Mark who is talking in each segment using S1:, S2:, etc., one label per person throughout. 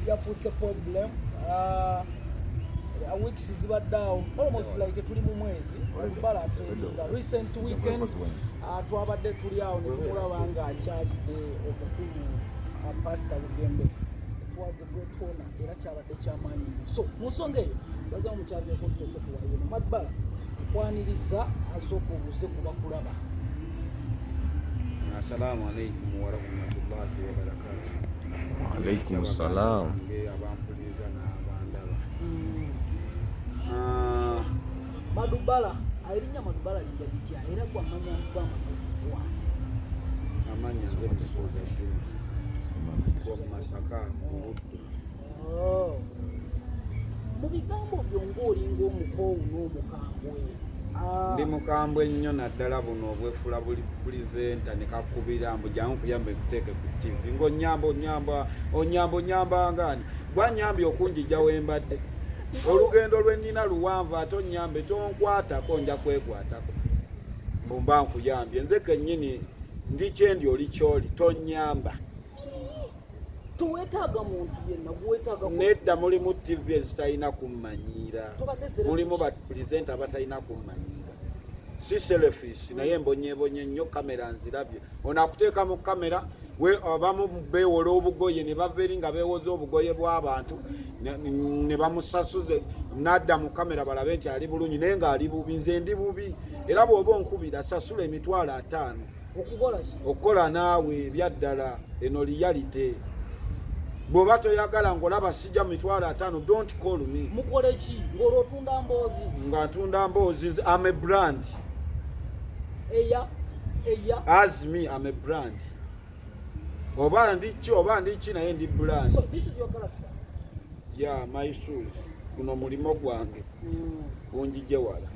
S1: Yafuuse problem. Weeks zibadde awo, almost like tuli mu mwezi. Madubala atrendinga. Recent weekend twabadde tuli awo ne tumulaba nga akyalidde omukulu Pastor Bugembe. It was a great honor era kyabadde kyamaanyi nnyo. So mu nsonga eyo sazawo mukyazeeko, tusooke tuwayemu. Madubala, kwaniriza, asooka obuuze kuba kulaba.
S2: Assalamu alaikum warahmatullahi wabarakatu.
S3: Alaikum salam.
S2: Abampuliriza n'abandaba. Ah,
S1: Madubala, erinnya Madubala lijja litya era gwamanya gwamatuufu gwa?
S2: Amannya nze Musuuza Juma gwa Masaka mu Buddu.
S1: Oh. Mu bigambo byo ng'olinga omukoowu n'omukambwe. Ah,
S2: Ndi mukambwe nnyo, naddala buno obwefula buli pulezenta ne kakubira mbu jangu kuyamba ekuteeke ku TV, ng'onyamba onyamba onyamba onyamba ngaani gwanyambye okunjija wembadde. Olugendo lwe nnina luwanvu, ate onyambe tonkwatako, nja kwekwatako mbu mba nkuyambye. Nze kennyini ndi kyendi, oli kyoli, tonyamba.
S1: Teweetaaga muntu yenna, gwetaaga.
S2: Nedda, mulimu TV ezitalina kummanyiira.
S1: Tobadde selfish.
S2: Mulimu bapulezenta abatalina kummanyiira. Si selfish, naye mbonyebonye nnyo. Kamera nzirabye, ono akuteeka mu kamera we abamu beewola obugoye ne bava eri nga beewoza obugoye bw'abantu ne bamusasuze nadda mu kamera balabe nti ali bulungi, naye ng'ali bubi. Nze ndi bubi, era bw'oba onkubira sasula 50,000.
S1: Okukola ki?
S2: Okukola naawe. Ebyaddala eno reality. Bw'oba toyagala ng'olaba sijja 50,000, don't call me.
S1: Mukole ki ng'olwo otunda mboozi?
S2: Nga ntunda mboozi. Am a brand.
S1: Eya
S2: As me, am a brand. Oba ndi ki, oba ndi ki, naye ndi brand.
S1: So this is your character?
S2: Yeah, my shoes. Guno mulimo gwange gunjije wala,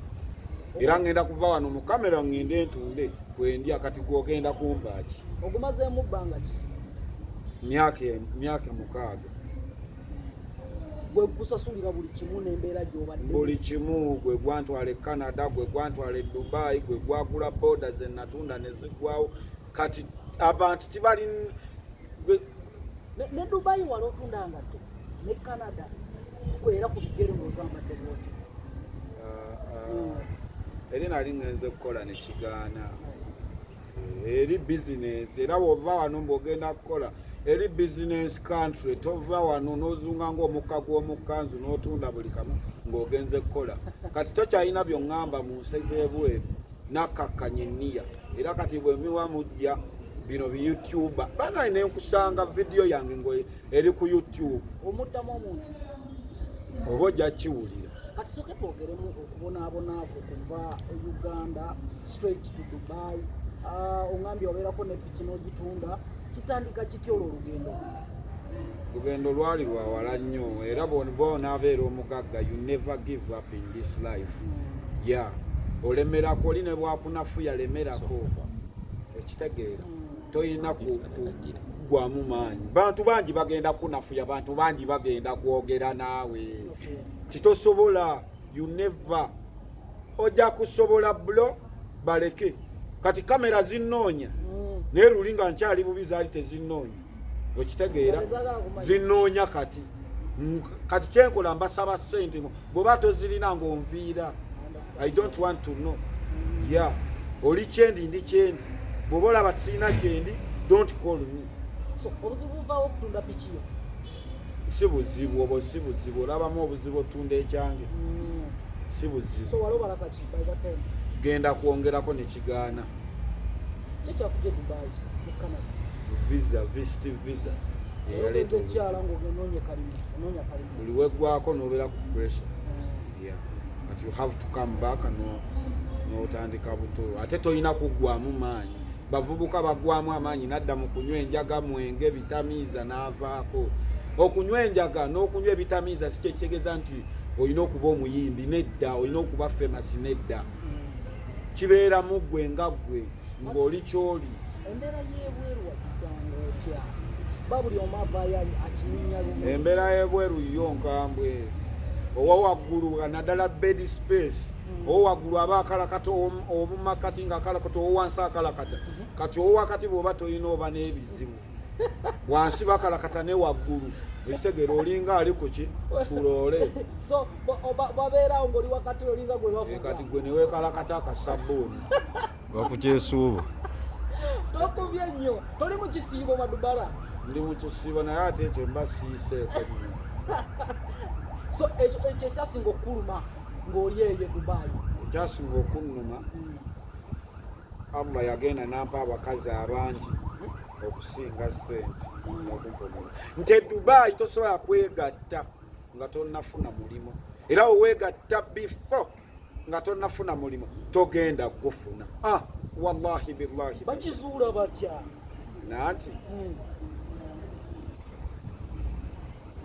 S2: era ngenda kuva wano mu kamera ngende ntunde kwendya. Kati gwogenda kumbaaki?
S1: Ogumazeemu bbanga ki?
S2: Myaka 6.
S1: Gwe gusasulira buli kimu n'embeera gy'obadde?
S2: Buli kimu. Gwe gwantwala e Canada, gwe gwantwala e Dubai, gwe gwagula boda ze natunda ne ziggwawo. Kati abantu tibali
S1: Ne Dubai wali otunda ngatto, ne Canada kwera ku bigere ng'ozambadde bwoti?
S2: Ah, ah, eri nali ngenze kukola nekigaana. Eri business, era bwova wano mbwogenda kukola eri business country, tova wano n'ozunga ng'omukka gw'omukanzu n'otunda buli kamu ng'ogenze kukola. Kati tokyalina byoŋŋamba mu nsi z'ebweru, nakkakkanya enniya. Era kati bwe miwa mujja bino bi YouTuber banaye nenkusanga vidiyo yange ngo eri ku YouTube.
S1: Omuttamu omuntu.
S2: Oba ojja kiwulira.
S1: Kati soke twogeremu okubonaabonako kuva Uganda straight to Dubai. Ah, oŋambye obeerako ne piki n'ogitunda. Kitandika kitya olwo olugendo?
S2: Lugendo lwali lwawala nnyo, era bwonaabeera omugagga, you never give up in this life. Yeah, olemerako, oli ne bwakunafuya lemerako, ekitegeera toyina kugwamu maanyi. Bantu bangi bagenda kunafuya, bantu bangi bagenda kwogera naawe titosobola. You never, ojja kusobola bulo baleke. Kati kamera zinoonya, naye luli nga nkyali bubi zaali tezinoonya, okitegeera?
S1: Tezaagala kumanya.
S2: Zinoonya kati. Kati kyenkola mbasaba sente. Bweba tozirina ng'onviira, I don't want to know. Yeah, oli kyendi, ndi kyendi. Bw'oba olaba sirina kyendi, don't call me.
S1: So obuzibu buvaawo okutunda piki yo?
S2: Si buzibu obwo, si buzibu. Olabamu obuzibu otunda ekyange, si buzibu.
S1: So wali obala kaki by that time?
S2: Genda kwongerako nekigaana.
S1: Ki ekyakujja e Dubai ne Canada?
S2: Visa, visit visa eyaleeta
S1: ogenza ekyala
S2: obuzibu.
S1: Ng'ogenoonya kalimu, onoonya kalimu.
S2: Buli weggwako n'obeera ku pressure. Yeah, but you have to come back no n'otandika buto. Ate tolina kuggwamu maanyi. Bavubuka baggwamu amaanyi nadda mu kunywa enjaga, mwenge, bitamiiza, n'avaako. Okunywa enjaga n'okunywa ebitamiiza si kyekitegeeza nti olina okuba omuyimbi, nedda, olina okuba famous, nedda. Kibeeramu ggwe nga ggwe ng'oli kyoli.
S1: Embeera y'ebweru wagisanga otya? Ba buli omu avaayo akinyumya lumu.
S2: Embeera y'ebweru yo nkambwe. Owa waggulu, naddala bed space, owa waggulu aba akalakata omumakati nga akalakata, owa wansi akalakata. Kati owakati bw'oba tolina oba n'ebizibu, wansi bakalakata ne waggulu. Ekitegeera olinga ali kuki kuloole.
S1: So babeerawo ng'oli wakati olinga gwe
S2: Eh, kati
S1: bafuga.
S2: Gwe neweekalakata akasabbuuni.
S3: Bakukyesuuba.
S1: Tokubye nnyo, toli mu kisiibo, Madubala?
S2: Ndi mu kisiibo, naye ate ekyo mba siiseeko nnyo.
S1: So ekyo ekyasinga okukuluma ng'oli eyo e Dubai?
S2: Ekyasinga okunnuma, Allah yagenda nampa abakazi abangi okusinga ssente nokumponera nti e Dubai tosobola kwegatta nga tonnafuna mulimu, era weweegatta before nga tonnafuna mulimu togenda gufuna. Ah, wallahi billahi.
S1: Bakizuula batya?
S2: Nanti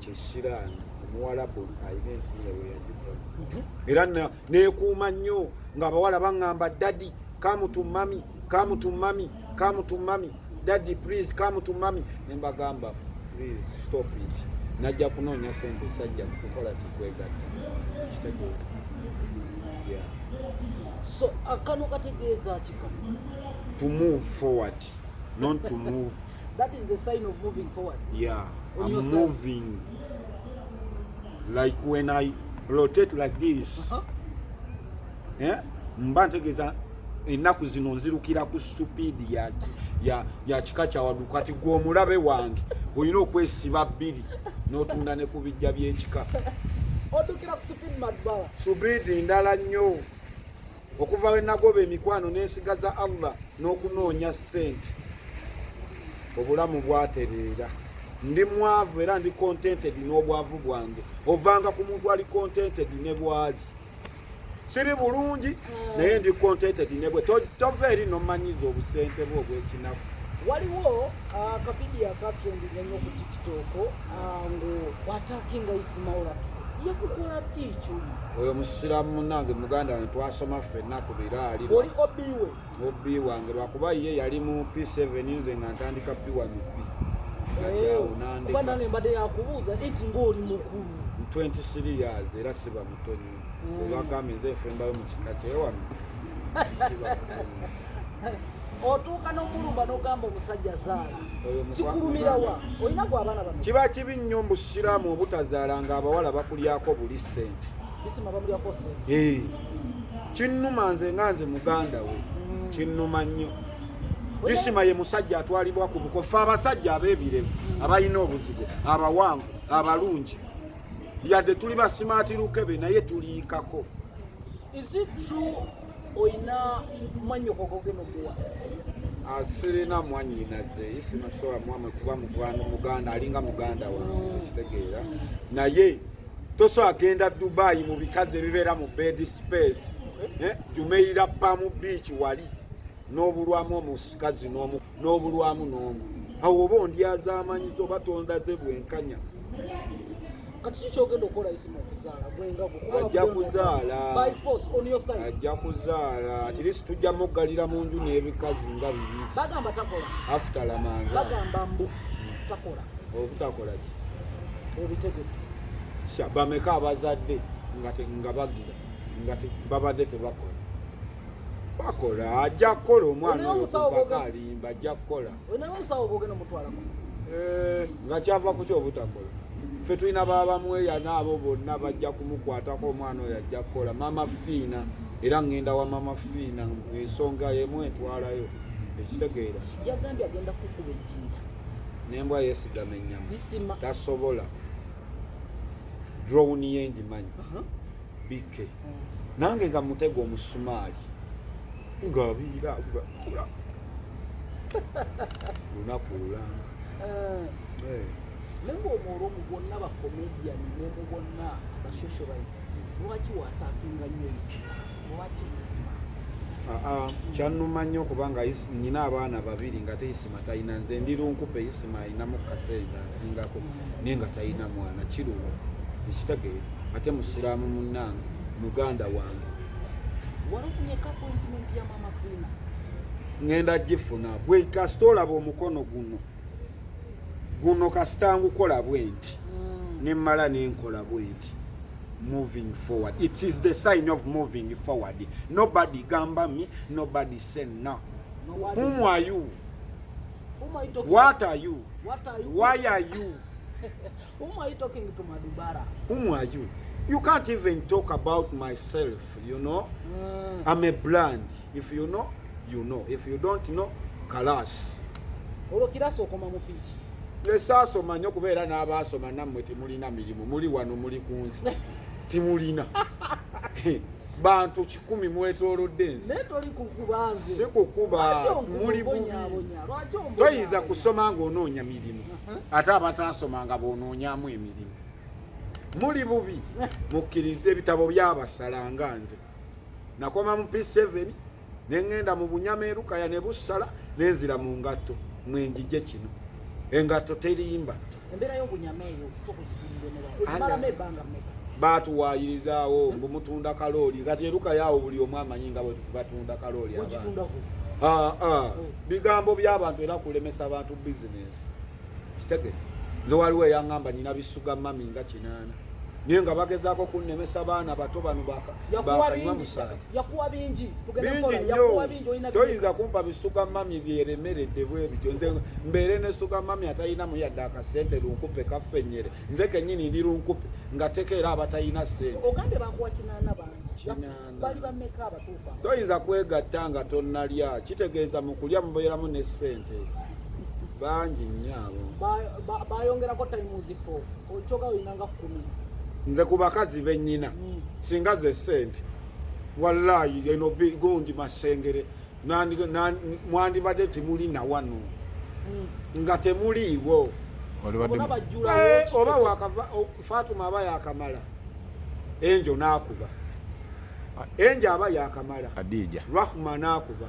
S2: kyesiraani omuwalabu alina ensi yawe yagikola era neekuuma nnyo ng'abawala baŋŋamba, "Daddy, come to mummy, come to mummy, come to mummy, daddy, please come to mummy." Ne mbagamba, "Please stop it." Najja kunoonya sente, sajja kukola kikwegatta, kitegeera? Yeah.
S1: So akano kategeeza ki kano?
S2: To move forward, not to move.
S1: That is the sign of moving forward?
S2: Yeah.
S1: On
S2: I'm
S1: your side.
S2: Moving like when I rotate like this. Eh? Mba ntegeeza ennaku zino nzirukira ku supiidi ya kika kyawaggulu. Kati gwe omulabe wange olina okwesiba bbiri n'otunda ne ku bijja by'ekika.
S1: Oddukira ku speed, Madbala?
S2: Supiidi ndala nnyo. Okuva we nagoba emikwano n'ensigaza Allah n'okunoonya ssente, obulamu bwatereera. Ndi mwavu era ndi contented n'obwavu bwange. Ovanga ku muntu ali contented ne bwali, siri bulungi naye ndi contented ne bwe. Tova eri nomanyiza obusente bwe obwekinaku.
S1: Waliwo akavidiyo akatrendinga nnyo ku TikTok ngu wattackinga Isma Olaxess. Yakukola ki kyuli?
S2: Oyo musiraamu munange, muganda wange, twasoma ffenna ku biraali.
S1: Oli obiwe?
S2: Obi wange, lwakuba ye yali mu P7, nze nga ntandika P1 B. Kati awo
S1: Kuba
S2: nandeka.
S1: Nange mbadde yakubuuza nti ng'oli mukulu.
S2: 23 years, era siba muto nnyo. Webagambye nze nfembayo mu kika kyewano, siba muto nnyo.
S1: Otuuka n'omulumba n'ogamba omusajja zaala.
S2: Oyo
S1: Kikulumirawa? Olina gwe abaana bano?
S2: Kiba kibi nnyo mbusiraamu obutazaala nga abawala bakulyako buli ssente.
S1: Isima bamulyako sente?
S2: Eh, kinnuma nze nga nze muganda we, kinnuma nnyo. Isima ye musajja atwalibwa ku buko. Fe abasajja ab'ebirevu, abalina obuzigo, abawanvu, abalungi, yadde tuli basimaati lukebe, naye tuliikako.
S1: Is it true olina mwannyoko gogenda omuwa?
S2: Asirina mwannyinaze. Isima sobola mwamwe kuba mukwano, muganda alinga muganda wange, ekitegeera? Naye tosobola genda Dubai mu bikazi ebibeera mu bed space, eh, Jumeirah Palm Beach, wali n'obulwamu omukazi n'obulwamu n'omu awo, oba ondyaza amanyizo oba tondaze bwenkanya.
S1: Kati ki kyogenda okukola Isima okuzaala gwenga gwe? Kuba
S2: Ajja
S1: wavuddeyo
S2: kuzaala.
S1: By force on your side.
S2: Ajja kuzaala. At least tujja muggalira mu nju n'ebikazi nga bibiri.
S1: Bagamba takola.
S2: After lamanga.
S1: Bagamba mbu takola.
S2: Obutakola ki?
S1: Obitegedde?
S2: Sha, bameka abazadde nga bagira nga babadde tebakola? Bakola. Ajja kukola omwana
S1: Olina
S2: oyo.
S1: omusawo
S2: Kubaka
S1: bw'ogenda-
S2: alimba, ajja kukola.
S1: Olinayo omusawo gwogenda omutwalako?
S2: Eh, nga kyava ku kyobutakola? Ffe tulina babamweyana, abo bonna bajja kumukwatako. Omwana oyo ajja kukola. Mama Fiina, era ŋŋenda wa Mama Fiina, ensonga yemu entwalayo, ekitegeera?
S1: Yagambye agenda kukuba ejjinja.
S2: Nembwa yeesigama ennyama.
S1: Isima.
S2: Tasobola. Drone ye ngimanyi. Bikke nange nga mutego omusumaali ng'abiira nga lunaku lulamba.
S1: Eh,
S2: Eh,
S1: naye ng'omwolwomu bwonna bacomedian nemu bonna basocialite, lwaki wattackinga nnyo Isima? Lwaki Isima?
S2: Aa, kyannuma nnyo kubanga nnyina abaana babiri nga te Isima talina. Nze ndi lunkupe, Isima alinamu kasente ansingako, naye nga talina mwana. Kiruwa, ekitegeera? Ate musiraamu munnange, muganda wange.
S1: Walafunyeko appointment ya Mama Fiina?
S2: Ŋŋenda gifuna. Bwe kasita olaba omukono guno guno, kasita ngukola bwe nti nemmala nenkola bwe nti, moving forward. It is the sign of moving forward. Nobody gamba me, nobody say no.
S1: Nobody
S2: Whom are you?
S1: Whom are you talking
S2: What are you?
S1: What are you?
S2: Why are you?
S1: Whom are you talking to, Madubara?
S2: Whom are you? You can't even talk about myself, you know. I'm a brand. If you know, you know. If you don't know, kalas.
S1: Olwo kirasi okoma mu piiki.
S2: Esaasoma nnyo kubeera n'abaasoma nammwe temulina mirimu, muli wano muli ku nsi timulina bantu 1,000 mwetoolodde ensi.
S1: Naye toli kukuba nze.
S2: Si kukuba,
S1: Lwaki onkuba
S2: muli bubi.
S1: obonyaabonya? Lwaki ombonyaabonya?
S2: Toyinza kusoma ng'onoonya mirimu, ate abataasoma nga bw'onoonyamu emirimu. Muli bubi, mukkirize ebitabo byabasala nga nze. Nakoma mu P7 ne ŋŋenda mu bunyama erukaya ne busala ne nzira mu ngatto mwenjije kino. Engatto terimba.
S1: Embeera y'obunyama eyo kyokugitumbonera.
S2: Anda.
S1: Okimalamu ebbanga mmeka?
S2: Baatuwaayirizaawo mbu mutunda kalooli, kati eruka yaawo buli omu amanyi nga bwe batunda kalooli abantu.
S1: Ogitundako?
S2: Ah, ah. Bigambo by'abantu era kulemesa abantu bizinesi. Kitegere nze waliwo eyaŋŋamba nina bisuga mami nga 8, naye nga bagezaako kunnemesa baana bato bano
S1: Yakuwa
S2: bakanywa
S1: bingi.
S2: musaayi.
S1: Yakuwa bingi. Tugenda
S2: Bingi
S1: kukola.
S2: nnyo.
S1: Yakuwa bingi olina
S2: Toyinza kumpa bisuga mami byeremeredde bwe bityo. Nze mbeere ne suga mami atalinamu yadde akasente lunkupe kaffenyere. Nze kennyini ndi lunkupe nga tekeera abatalina ssente.
S1: Ogambye bakuwa 8 bangi.
S2: 8.
S1: Bali bameka abatuufu abo?
S2: Toyinza kwegatta nga tonnalya, kitegeeza mu kulya mubeeramu ne ssente. Bangi nnyo abo.
S1: Bayongerako times 4. Okyoga olina nga 10.
S2: Nze ku bakazi bennyina singa ze ssente wallayi eno gundi Masengere mwandibadde temulina wano nga temuliiwo.
S1: Bona bajjulawo.
S2: Oba wakava Fatuma aba yakamala Enjo n'akuba Enjo aba yakamala
S3: Adija
S2: Rahma n'akuba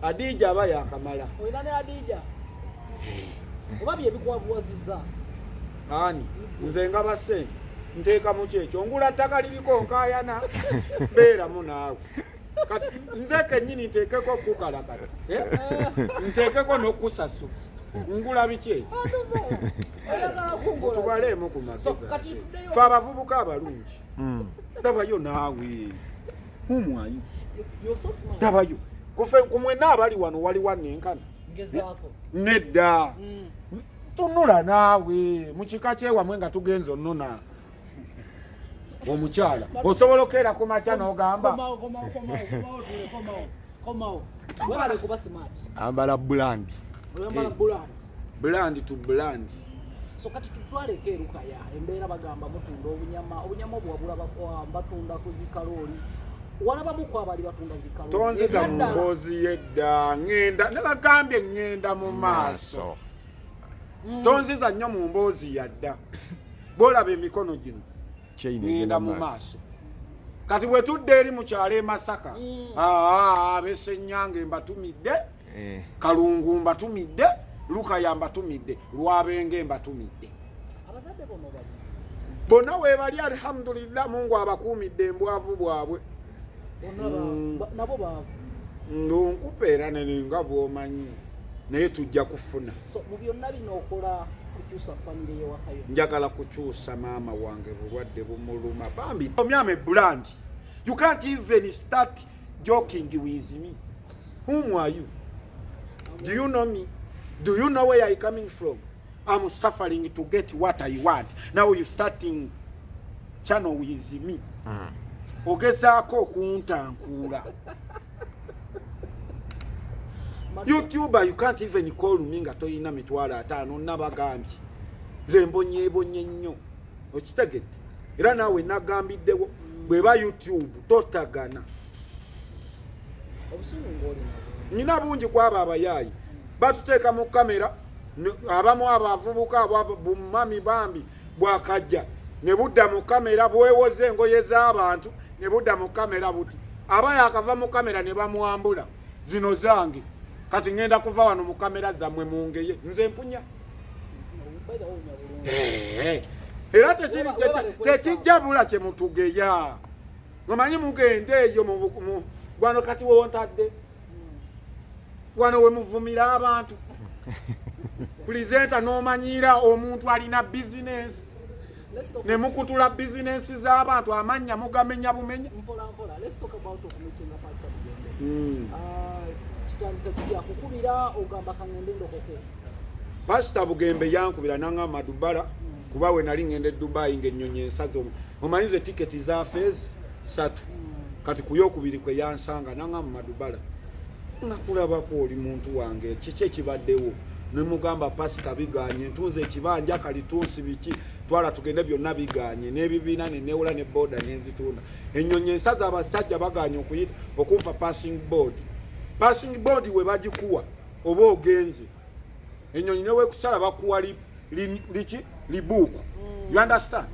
S2: Adija aba yakamala.
S1: Olina ne Adija. Oba bye bikwavuwazizza.
S2: Ani nze ngaba ssente nteeka mu kyekyo ngula ttaka liriko nkaayana mbeeramu naawe. Kati nze kennyini nteekeko kukalakata, nteekeko n'okusasu ngula biki ekyo?
S1: Oyagala kungola.
S2: Tubaleemu ku magezi
S1: So, kati
S2: ate.
S1: tuddeyo.
S2: Fe abavubuka abalungi dabayo naawe humwayi
S1: You're so smart.
S2: dabayo kufe ku mwenna abali wano wali wannenkana
S1: Ngezaako.
S2: nedda tunula naawe mu kika kyewamwe nga tugenze onnona omukyala osobola okeera ku makya n'ogamba
S1: Komawo, komawo, komawo, komawo, tule, komawo, komawo. Webale kuba smart.
S3: Ambala brand.
S1: Oyambala brand.
S2: Brand to brand.
S1: So kati tutwaleko erukaya embeera bagamba mutunda obunyama, obunyama obwo wabulaba batunda ku zikalooli. Walabamu ku abali batunda zikalooli.
S2: Tonzita mu
S1: Ebyaddala.
S2: mboozi y'edda ŋŋenda ne bagambye ŋŋenda mu maaso. Tonziza nnyo mu mboozi yadda. Bw'olaba emikono gino
S3: Chain
S2: ŋŋenda
S3: egenda
S2: mu
S3: mu
S2: maaso. Kati bwe tudda eri mu kyalo e Masaka, ab'Essenyange mbatumidde, Kalungu mbatumidde, Lukaya mbatumidde, Lwabenge mbatumidde.
S1: Abazadde bonna bali.
S2: Bonna weebali alhamdulillah, Mungu abakuumidde embwavu bwabwe.
S1: Bonna nabo baavu.
S2: Nkunkupa era ne nga bw'omanyi, naye tujja kufuna.
S1: So mu byonna bino okola kukyusa famire y'ewakayo.
S2: Njagala kukyusa maama wange bulwadde bumuluma bambi. Omyame brand. You can't even start joking with me. Whom are you? Do you know me? Do you know where I coming from? I'm suffering to get what I want. Now you starting channel with me. Ogezaako okuntankuula. YouTuber, you can't even call me nga toyina 50,000 nabagambye. Nze mbonyeebonye nnyo. Okitegedde? Era naawe nagambiddewo bw'eba YouTube totagana.
S1: Obusungu ng'olina bungi.
S2: Nina bungi kwabo abayaayi. Batuteeka mu kamera, abamu abavubuka abo bumami bambi bwakajja ne budda mu kamera bwewoze engoye z'abantu ne budda mu kamera buti. Aba yakava mu kamera ne bamwambula zino zange. Kati ngenda kuva wano mu kamera zammwe mungeye nze mpunya.
S1: By the way, onya bulungi.
S2: Era tekijja bula kye mutugeya. Omanyi mugende eyo mu wano kati wontadde. Wano we muvumira abantu. Pulezidenti n'omanyiira omuntu alina bizinensi. Ne mukutula bizinensi z'abantu amannya mugamenya bumenya.
S1: Mpola mpola. Let's talk about okumeetinga Pastor Bugembe. Kitandika kitya kukubira ogamba kangende ndokoke.
S2: Pastor Bugembe yankubira n'angamba Madubala Kuba we nali ngenda e Dubai ng'ennyonyi ensaze, omanyi nze tiketi za phase 3. Kati ku yokubiri kwe yansanga nangamba, "Madubala, nakulabako, oli muntu wange, kiki ekibaddewo?" Nemugamba, "Pasita, biganye, ntunze ekibanja kalitunsi, biki, twala tugende, byonna biganye n'ebibiina, nenewola ne boda nenzitunda, ennyonyi ensaza, abasajja baganye okuyita okumpa passing board." Passing board we bagikuwa oba ogenze, ennyonyi newekusala bakuwa liki libuuku, you understand?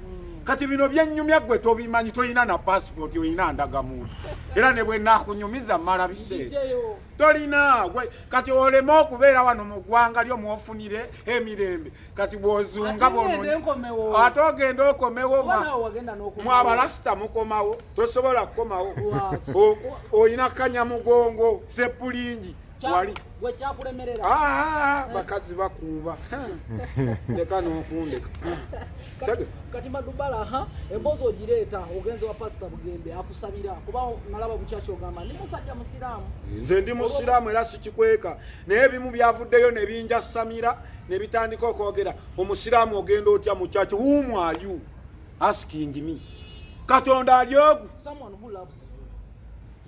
S2: Kati bino byennyumya gwe tobimanyi, toyina na passport, oyina ndagamuntu, era ne bwe nakunyumiza mmala biseera.
S1: Nzijeyo.
S2: Tolina gwe kati oleme okubeera wano mu ggwanga lyo mwofunire emirembe. Kati bw'ozunga
S1: Ate ngende nkomewo.
S2: Ate ogenda okomewo.
S1: Oba naawe wagenda n'okomawo.
S2: Mwabalasita mukomawo, tosobola kukomawo.
S1: Lwaki?
S2: Oyina kanyamugongo sepulingi wali.
S1: Gwe kyakulemerera.
S2: Ah, bakazi bakuuba, leka n'okundeka.
S1: Kati Madubala, ha, emboozi ogireeta, ogenze wa Pasita Bugembe akusabira, kuba nalaba bukyaki ogamba ndi musajja musiraamu.
S2: Nze ndi musiraamu era sikikweka, naye ebimu byavuddeyo ne binjasamira ne bitandika okwogera omusiraamu ogenda otya mu church? Whom are you asking me? Katonda ali ogu.
S1: Someone who loves you.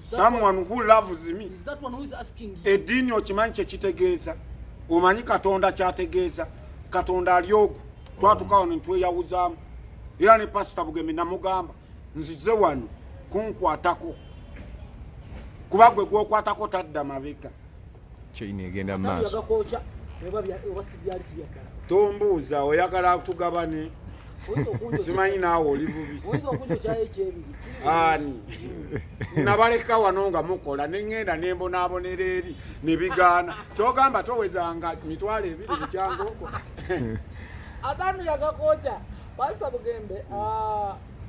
S1: Is that
S2: Someone who loves me.
S1: Is that one who is asking you?
S2: Eddiini okimanyi kyekitegeeza? Omanyi Katonda kyategeeza? Katonda ali ogu. Twatuka wano ntweyawuzaamu, era ne Pasita Bugembe namugamba, nzize wano kunkwatako, kuba gwe gwokwatako tadda mabega.
S3: Chain egenda mu
S1: Atali
S3: maaso.
S1: yagakwokya oba si byali si byaddala.
S2: Tombuuza, oyagala tugabane.
S1: Oyinza okunjokya-
S2: Simanyi naawe oli bubi.
S1: Oyinza okunjokyayo ekyebiri si
S2: Ani nabaleka wano nga mukola, neŋŋenda nembonaabonera eri ne bigaana. Kyogamba towezanga 20,000 bukyangooko.
S1: Atanu yagakwokya. Pasita Bugembe,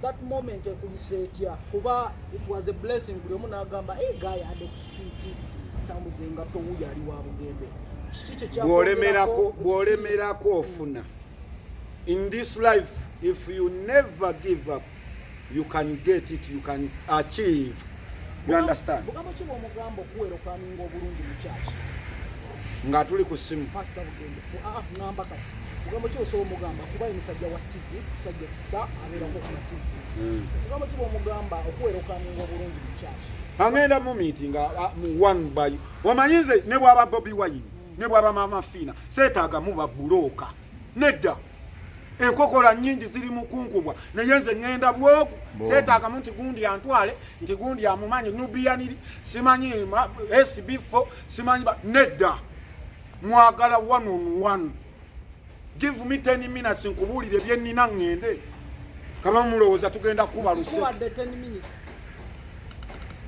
S1: that moment ekuyisa etya? Kuba it was a blessing, buli omu n'agamba, "Hey, guy adde ku street, tambuza engatto, wuyo ali wa Bugembe." Kiki kye
S2: Bw'olemerako
S1: kyakwongerako?
S2: Bw'olemerako ofuna. In this life, if you never give up, you can get it, you can achieve, you understand?
S1: Bugambo ki bwomugamba okuwerokaninga obulungi mu kyaki?
S2: Nga tuli ku simu?
S1: Pasita Bugembe. Ŋŋamba kati bugambo ki osobola omugamba, kuba ye musajja wa TV, musajja star, abeerako ku TV? Bugambo ki bwomugamba okuwerokaninga obulungi mu kyaki?
S2: Agenda mu meeting mu one by omanyi nze ne bwaba Bobi Wine ne bwaba Mama Fina, seetaaga muba bulooka nedda. Enkokola nyingi ziri mu kunkubwa, naye nze ŋŋenda bwogu. Seetaagamu nti gundi antwale, nti gundi amumanyi nubiyaniri, simanyi SB4, simanyi nedda. Mwagala one on one, give me 10 minutes nkubuulire byennina, ŋŋende. Kaba mulowooza tugenda kuba luse.
S1: Kuwadde 10 minutes.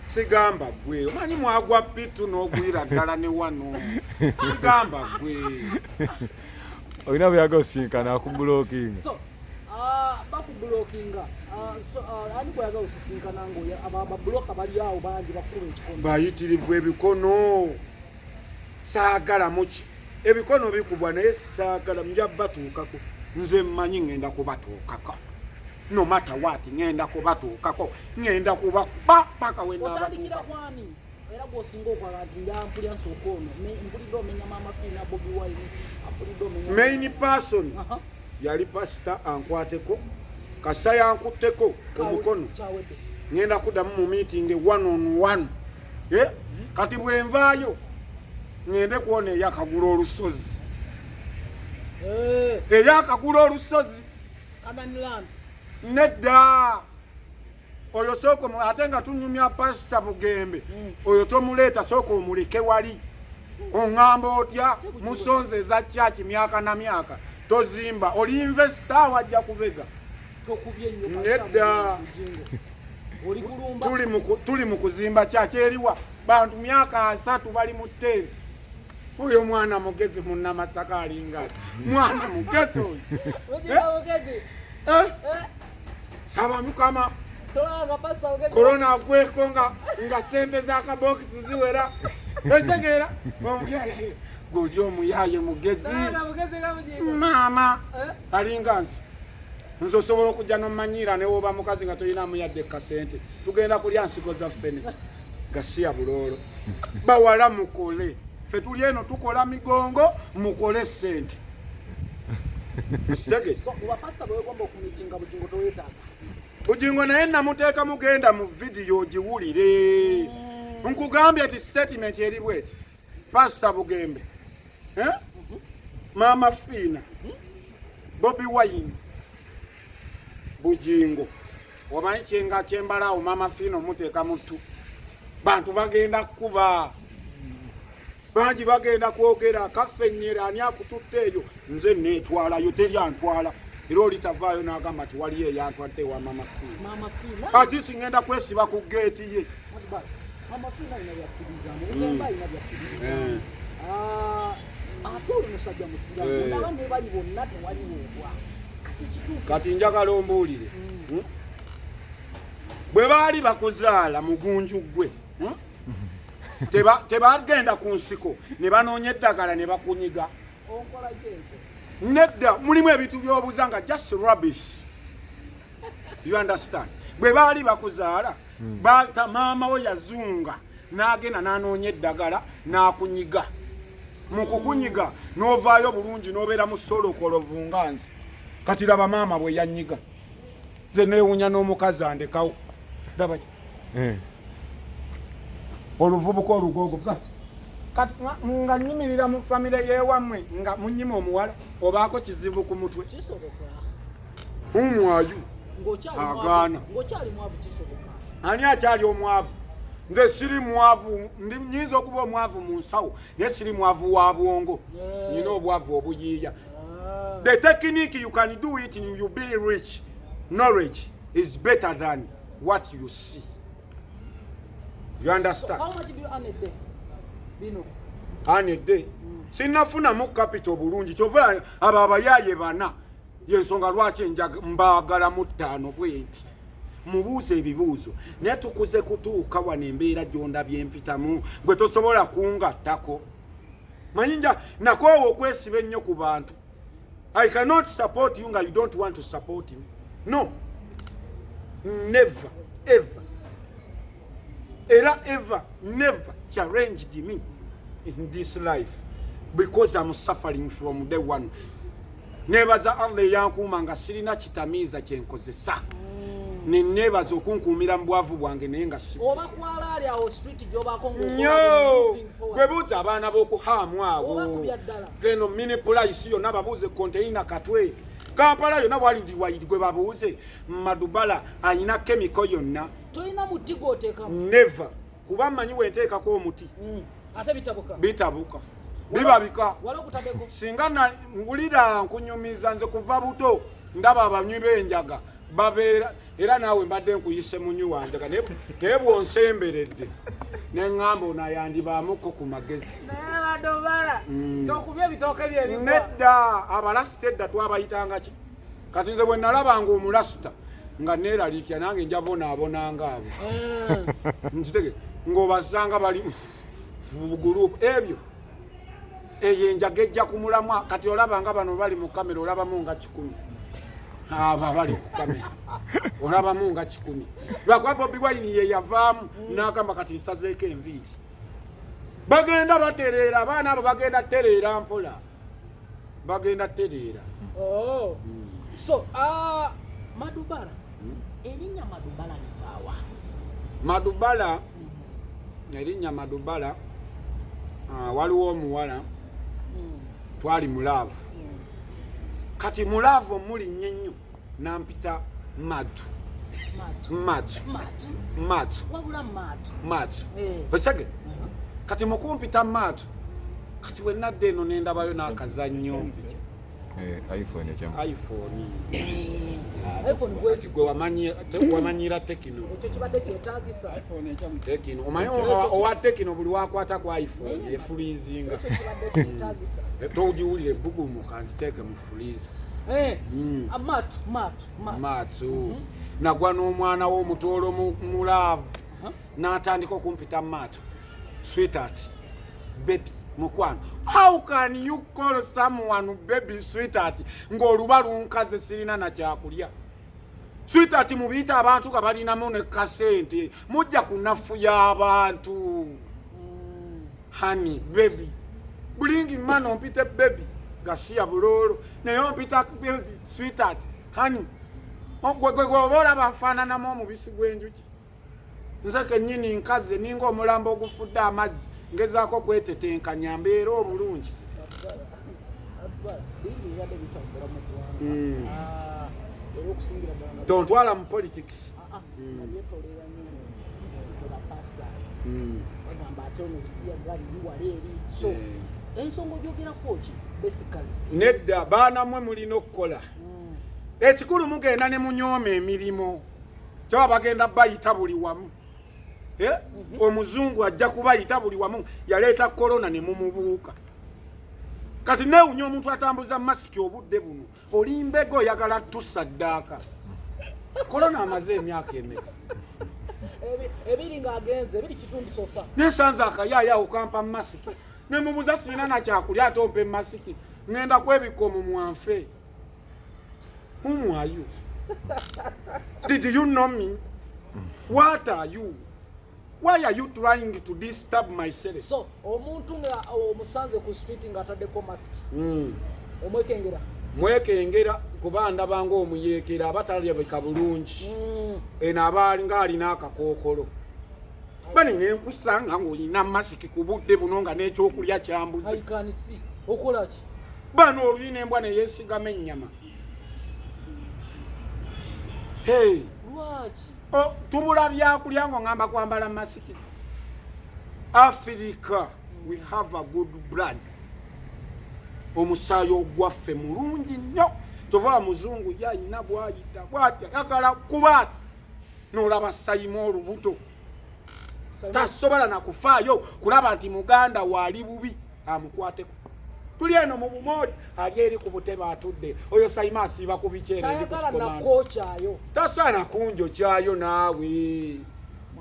S2: Sigamba gwe, omanyi mwagwa pitu n'ogwira ddala ne wano, sigamba gwe.
S3: Olina bweyaga osinkana akublockinga.
S1: So bakublockinga. So ani gweyagala osisinkana ngaoyo babloka bali awo bangi bakuba ekikono?
S2: Bayitirivu ebikono, saagala muki ebikono bikubwa, naye saagala. Nja batuukako, nze mmanyi ŋŋenda kubatuukako no matter what, ŋŋenda kubatuukako, ŋŋenda kubakuba paka
S1: Otandikira
S2: wenaabatuukako.
S1: Kwani era gwosinga okwala nti nja mpulya nsooka ono. Mpulidde omenya Mama Fiina, Bobi Wine, mpulidde omenya
S2: Main person yali pasita ankwateko. Kasita yankutteko omukono,
S1: Kyawedde.
S2: Ŋŋenda kuddamu mu meeting one on one. Eh? Kati bwenvaayo ŋŋende kuwona eyakagula olusozi.
S1: Eh,
S2: Eyakagula olusozi.
S1: Canaan land.
S2: Nedda, oyo sooka ate nga tunyumya Pasita Bugembe, oyo tomuleeta, sooka omuleke wali. Oŋŋamba otya musonze eza kyaki myaka na myaka tozimba, oli investor wajja kubega.
S1: Tokubye nnyo.
S2: Nedda.
S1: Oli kulumba.
S2: Tuli mu kuzimba kyaki eriwa bantu myaka 30 bali mu tenti. Oyo mwana mugezi, Munnamasaka alinga ati mwana mugezi oyo.
S1: Bugingo mugezi.
S2: Eh,
S1: Eh,
S2: saba Mukama
S1: tolaba nga Pasita Bugezi.
S2: Korona agweko nga sente z'akabokisi ziwera, otegeera? Goli omuyaye mugezi.
S1: Tolaba mugezi nga Bugingo.
S2: Maama.
S1: Eh?
S2: Alinga nze osobola okujja nomanyiira newoba mukazi nga tolinamu yadde kasente, tugenda kulya nsigo za ffene gasiya buloolo. Bawala mukole, ffe tuli eno tukola migongo, mukole sente. Kitegese.
S1: So oba pastor bwegomba okumitinga Bugingo towetaaga.
S2: Bugingo naye namuteeka mugenda mu vidiyo ogiwulire. Nkugambye ti statement eri bweti: Pasita Bugembe, eh? Maama Fiina, Bobi Wine, Bugingo. Omanyi kyenga kyembalaawo, Maama Fiina omuteeka mutu, bantu bagenda kukuba bangi, bagenda kwogera kafenyera ani akututte eyo. Nze neetwalayo, teri antwala, era oli tavaayo n'agamba nti waliyo eyantwadde ewa Maama Fiina.
S1: Maama Fiina.
S2: Ati singenda kwesiba ku geeti ye.
S1: Madubala, Maama Fiina alina byakkirizamu, Bugembe alina byakkirizamu. Ah, ate oli musajja musiraamu. Ndaba ne bali bonna tewaliwo obwa kati kituufu.
S2: Kati njagala ombuulire. Bwe baali bakuzaala mugunju gwe, Tebagenda ku nsiko ne banoonya eddagala ne bakunyiga?
S1: Onkola ki ekyo?
S2: Nedda, mulimu ebintu by'obuuza nga just rubbish, you understand? Bwe baali bakuzaala, maama we yazunga n'agenda n'anoonya eddagala n'akunyiga. Mu kukunyiga n'ovaayo bulungi n'obeera mu solokolovu nga nze. Kati laba maama bwe yanyiga, nze neewunya n'omukazi andekawo. Laba ki? Oluvubuka olugogo kati nga nyimirira mu famire y'ewammwe nga munyima omuwala, obaako kizibu ku mutwe.
S1: Kisoboka.
S2: Umwayu
S1: Ng'okyali
S2: Agaana.
S1: mwavu, ng'okyali mwavu kisoboka.
S2: Ani akyali omwavu? Nze siri mwavu. Nyinza okuba omwavu mu nsawo, naye siri mwavu wa bwongo. Nina obwavu obuyiiya.
S1: Ah.
S2: The technique you can do it, you be rich. Knowledge is better than what you see, you understand?
S1: How much do you earn a day? Bino.
S2: Anedde sinnafunamu capital bulungi, kyova abo abayaaye bana yensonga lwaki mbaagalamu ttaano bwe nti mubuuza ebibuuzo, naye tukuze kutuuka wano. Embeera gyondabye mpitamu, gwe tosobola kungattako. Manyi nja nakoowa okwesiba ennyo ku bantu. I cannot support you nga you don't want to support me. No, never ever, era ever never challenged me in this life because I'm suffering from day one. Nebaza Allah eyankuuma nga sirina kitamiiza kyenkozesa, nenebaza okunkuumira mu bwavu bwange, naye nga si
S1: Oba kwalaali awo street gy'obaako ng'okola
S2: nnyo.
S1: moving forward.
S2: Gwe buuza abaana b'okuhaamu awo.
S1: Oba kubya ddala.
S2: Geno mini price yonna babuuze, container katwe Kampala yonna walidiwayiri. Gwe babuuze Madubala ayina chemical yonna.
S1: Tolina muti gw'oteekamu?
S2: Never, kuba mmanyi wenteekako omuti
S1: Ate bitabuka.
S2: Bitabuka, bibabika.
S1: Wali okutaddeko?
S2: Singa ngulira nkunyumiza, nze kuva buto ndaba abanywi b'enjaga babeera, era naawe mbadde nkuyise munywi wa njaga, naye bw'onsemberedde neŋŋamba ono ayandibaamuko ku magezi.
S1: Naye Madubala, tokubye ebitooke byebigwa.
S2: Nedda, abalasita edda twabayitanga ki? Kati nze bwe nalabanga omulasita nga neeraliikira, nange nja bonaabonanga abo. Nkitege ng'obasanga bali bugulupu ebyo, eyo enjaga ejja ku mulamwa. Kati olaba nga bano bali mu kamera, olabamu nga 100. Abo abali ku kamera olabamu nga 100, lwakuba Bobi Wine ye yavaamu n'agamba kati nsazeeko enviiri. Bagenda batereera, abaana abo bagenda tereera mpola, bagenda tereera.
S1: Oh. So, ah, Madubala, erinnya Madubala livaawa?
S2: Madubala, erinnya Madubala, waliwo omuwala twali mu love. Kati mu love omulinnya ennyo nampita Madu.
S1: Madu.
S2: Madu.
S1: Madu.
S2: Madu.
S1: Wabula Madu.
S2: Madu.
S1: Eh.
S2: Osege kati mukumpita Madu, kati wenadda eno nendabayo n'akazannyo.
S3: Eh, iPhone ekyamu.
S2: iPhone.
S1: iPhone bwezi.
S2: Gwe wamanyira Tecno.
S1: Ekyo kibadde kyetaagisa.
S2: Tecno omanyi, owa Tecno buli wakwata ku iPhone efreezinga.
S1: Ekyo kibadde kyetaagisa.
S2: Togiwulira ebbugumu, kanziteeke mu freezer.
S1: Eh. Ah, Matu, Matu, Matu.
S2: Matu nagwa n'omwana w'omutoolo mu love, n'atandika okumpita Matu, sweetheart, baby, mukwano. How can you call someone baby, sweetheart, ng'oluba lunkaze sirina nakyakulya? Sweetheart mubiyita abantu nga balinamu ne kasente, mujja kunafuya abantu. Honey, baby, bulingi mano ompite baby. Gasiya buloolo. Naye ompita baby, sweetheart, honey. Gwe gwe gwe oba olaba nfaananamu omubisi gw'enjuki. Nze kennyini nkaze ninga omulambo ogufudde amazzi, ngezaako kwetetenkanya mbeera obulungi.
S1: Bingi bibadde bitambula mu ggwanga. Ah, era okusingira ddala nga
S2: Tontwala mu politics.
S1: Ah, ah, nga byetoolera nnyo mu ba pastors. Bagamba ate ono busiyaga biri wala eri, so ensonga ogyogerako ki basically?
S2: Nedda, baana mmwe mulina okukola ekikulu. Mugenda ne munyooma emirimu, kyaba bagenda bayita buli wamu. Eh? Omuzungu ajja kubayita buli wamu. Yaleeta korona ne mumubuuka. Kati neewunya omuntu atambuza masiki obudde buno. Oli mbega, oyagala tusaddaaka. Korona amaze emyaka emeka?
S1: 2 ng'agenze 2.5 so far.
S2: Nesanze akayaayawo kampa masiki, nemubuuza, "Siina nakyakulya, ate ompe masiki? Ŋŋenda kwebikka omumwa nfe." Whom are you? Did you know me? What are you? Why are you trying to disturb myself?
S1: So omuntu nga omusanze ku street ng'ataddeko masiki, omwekengera?
S2: Mwekengera, kuba ndaba ng'omuyeekera aba talabika bulungi. Eno aba ng'alina akakookolo. Bani nenkusanga ng'olina masiki ku budde buno nga n'ekyokulya kyambuze.
S1: I can see. Okola ki?
S2: Bano oluyina embwa neyeesigama ennyama. Hey.
S1: Lwaki?
S2: Oh, tubula byakulya ng'oŋŋamba kwambala masiki. Africa, we have a good blood. Omusaayi ogwaffe mulungi nnyo. Tova muzungu yayina bwayita bwatya yagala kuba nolaba sayimu olubuto tasobola nakufaayo kulaba nti muganda waali bubi amukwateko. Tuli eno mu bumooli, ali eri ku butebe atudde. Oyo sayima asiiba ku bikyere.
S1: Tayagala nakokyayo.
S2: Tasaana kunjo kyayo naawe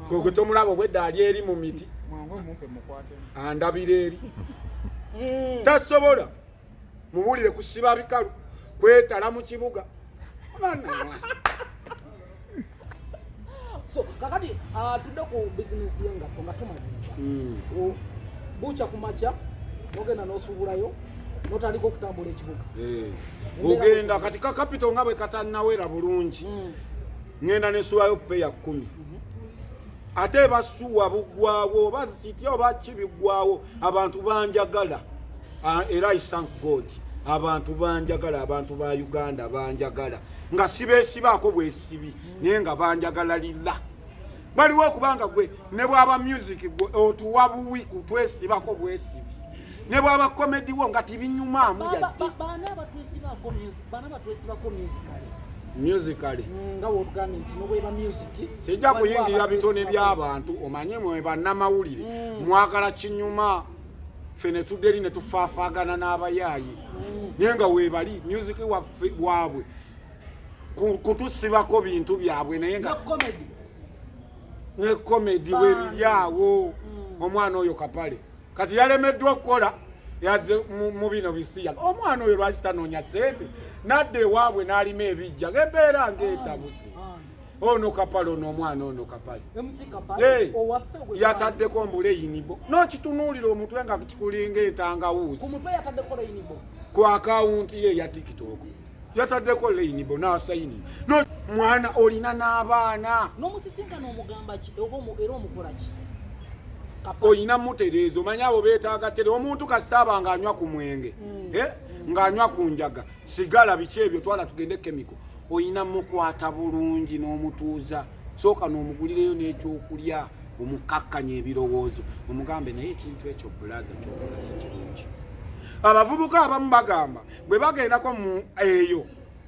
S2: gwe tomulaba obwedda ali eri mu miti.
S4: Mwangu mumpe mukwate.
S2: Andabira eri tasobola muwulire kusiba bikalu kwetala mu kibuga. Bana.
S1: So kakati tudde ku bizinesi y'engatto nga tumaliriza. Bukya ku makya nogenda n'osuubulayo n'otandika okutambula ekibuga.
S2: Ogenda kati ka capital nga bwe katannawera bulungi, ŋŋenda nesuwayo peya 10, ate basuwa buggwawo oba kitya oba kibiggwawo. Abantu banjagala. Ah, era I thank God, abantu banjagala, abantu ba Uganda banjagala nga sibeesibaako bwesibi, naye nga banjagala lilla baliwo okubanga gwe ne bwaba music gwe otuwa buwi kutwesibako bwesibi, ne bwaba comedy wo nga tibinyumaamu yadde.
S1: Baana abatwesibako music, baana abatwesibako musically?
S2: Musically.
S1: Nga wotugambye nti nobweba music.
S2: Sijja
S1: Waliwo
S2: kuyingirira bitone
S1: abatwesibako.
S2: by'abantu. Omanye mwe bannamawulire mwagala kinyuma, ffe ne tudda eri ne tufaafaagana n'abayaayi, naye nga weebali music waffe waabwe kutusibako bintu byabwe, naye nga
S1: ne comedy.
S2: Ne comedy weebiri awo. Omwana oyo Kapale kati yalemeddwa okukola, yaze mu bino bisiya. Omwana oyo lwaki tanoonya sente nadda ewaabwe n'alima ebijja embeera ng'etabuse? Ono Kapale, ono omwana ono Kapale.
S1: MC Kapale owaffe gwe.
S2: Yataddeko mbu rainbow, n'okitunuulira omutwe nga kikulinga entangawuuzi.
S1: Ku mutwe yataddeko rainbow?
S2: Ku akawunti ye eya TikTok yataddeko rainbow n'asayini. No mwana olina n'abaana.
S1: N'omusisinkana omugamba ki oba era omukola ki Kapale?
S2: Olina mutereeza. Omanyi abo beetaaga tere. Omuntu kasita aba ng'anywa ku mwenge, eh, ng'anywa ku njaga, sigala, biki ebyo, twala tugende kemiko. Olina mukwata bulungi n'omutuuza, sooka n'omugulireyo n'ekyokulya, omukakkanya ebirowoozo, omugambe, "Naye ekintu ekyo bulaza kyokola si kirungi." Abavubuka abamu bagamba bwe bagendako mu eyo,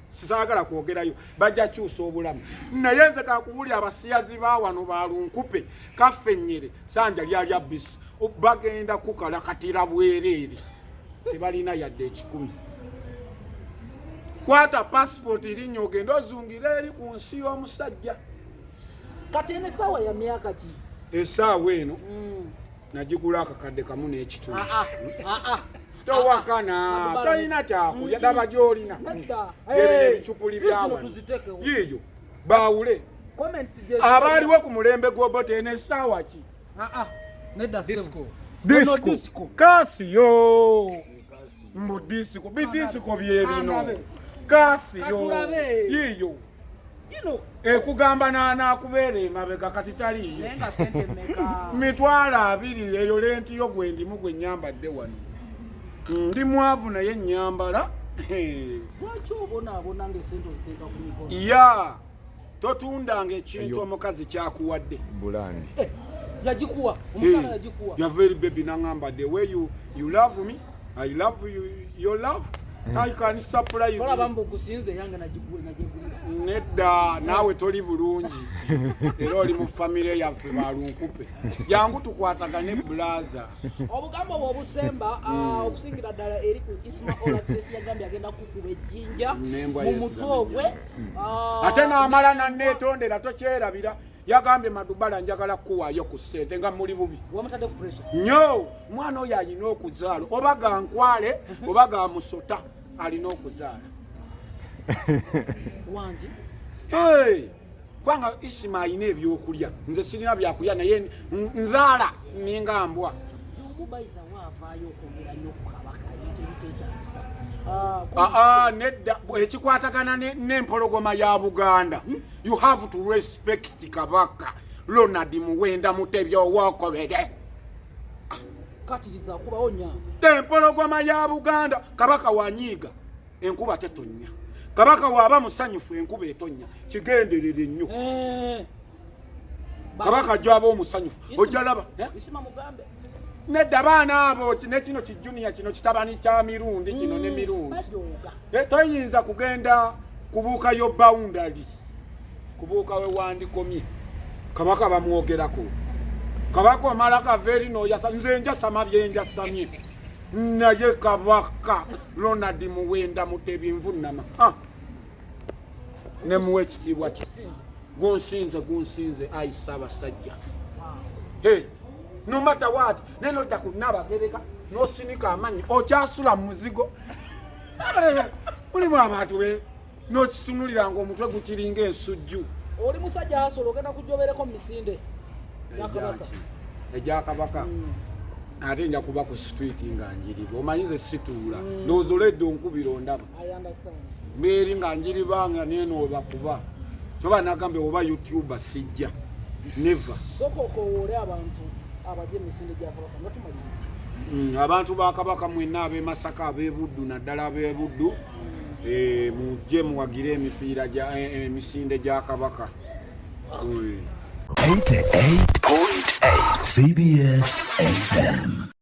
S2: sisaagala kwogerayo, bajja kyusa obulamu. Naye nze kakuwuli, abasiyazi ba wano balunkupe kaffe sanja lyalya bisi, bagenda kukalakatira bwereere, tebalina yadde 100. Kwata pasipooti linnya ogende ozungire eri ku nsi y'omusajja.
S1: Kati eno essaawa ya myaka ki?
S2: Essaawa eno nagigula 1,500. Towakana, tolina kyakulya, daba gyolina.
S1: Nedda.
S2: Ebino ebicupuli
S1: Si zino
S2: byawano.
S1: tuziteekewo.
S2: Yiiyo baawule.
S1: Comments gye
S2: Abaaliwo ku mulembe gw'Obote. Eno essaawa ki?
S1: Ah, ah. Nedda.
S4: Disco.
S1: Eno disco.
S2: Casio. Mbu disiko, bidisiko byebino.
S1: Kandabe.
S2: Gaasi yo
S1: Katulabe.
S2: yiyo
S1: You know,
S2: ekugamba n'anaakubeera emabega kati taliiyo.
S1: Naye nga sente mmeka?
S2: 20,000. Eyo lenti yo gwe ndimu gwe nyambadde wano. Ndi mwavu naye nyambala.
S1: Lwaki obonaabona ng'esente oziteeka ku mikono?
S2: Ya, totundanga ekintu
S3: Eyo.
S2: omukazi kyakuwadde.
S3: Bulandi.
S1: Eh, yagikuwa omukyala, yagikuwa.
S2: Yava eri baby naŋŋamba, "The way you love me, I love you, your love, I can surprise
S1: Olaba
S2: you."
S1: mbu gusinze yange nagyegulira.
S2: Nedda, naawe toli bulungi era oli mu famire yaffe balunkupe. Jangu tukwatagane, brother.
S1: Obugambo bwe obusemba, okusingira ddala eri ku Isma All Access, yagambye agenda kukuba ejjinja
S2: Nembwa.
S1: mu mutwe gwe.
S2: Ate n'amala nanneetondera, tokyerabira. Yagambye, "Madubala, njagala kukuwaayo ku ssente," nga muli bubi.
S1: Wamutadde ku pressure.
S2: Nnyo. Omwana oyo alina okuzaala, oba gankwale oba gamusota, alina okuzaala.
S1: Wangi.
S2: Hey! Kubanga Isima alina ebyokulya, nze sirina byakulya, naye nzaala ninga mbwa.
S1: Omu bayithawo avaayo okwogera nnyo ku Kabaka ebintu ebiteetagisa.
S2: Aa, nedda, ekikwatagana n'empologoma ya Buganda, you have to respect Kabaka Ronald Muwenda Mutebi Owokobere.
S1: Katiriza akubawo nyanga.
S2: Empologoma ya Buganda, Kabaka wanyiiga enkuba tetonnya, Kabaka waaba musanyufu enkuba etonnya. Kigenderere nnyo.
S1: Eh.
S2: Kabaka gyaba omusanyufu ojjalaba.
S1: Isima mugambe.
S2: Nedda, baana abo ne kino kijuniya, kino kitabani kya Mirundi kino ne Mirundi.
S1: Bajooga.
S2: Eh, toyinza kugenda kubuukayo boundary, kubuuka we wandikomye. Kabaka bamwogerako, Kabaka omala kava eri noyasa. Nze njasama byenjasamye, naye Kabaka Ronald Muwenda Mutebi nvunama. Ah. Nemuwa ekitiibwa kye. Gunsinze, gunsinze, ayi Ssaabasajja. Hey, no matter what, nenodda ku Nabagereka nosinika amanyi okyasula mu muzigo mulimu abantu be nokitunulira nga omutwe gukiringa ensujju.
S1: Oli musajja hasola, ogenda kujobereko mu misinde gya Kabaka?
S2: Egya Kabaka ate nja kuba ku street nga njiriba. Omanyi nze situula, ndowooza oledde onkubira ondaba.
S1: I understand.
S2: Mbeeri nga njiriba nga neno webakuba toba nagambe oba YouTuber sijja never.
S1: Sooka okowoole abantu abajja emisinde gya Kabaka nga tumaliriza.
S2: Abantu ba Kabaka mwenna ab'e Masaka, ab'e Buddu, naddala ab'e Buddu, mujje muwagire emipiira gya emisinde gya Kabaka.
S4: 88.8 CBS FM.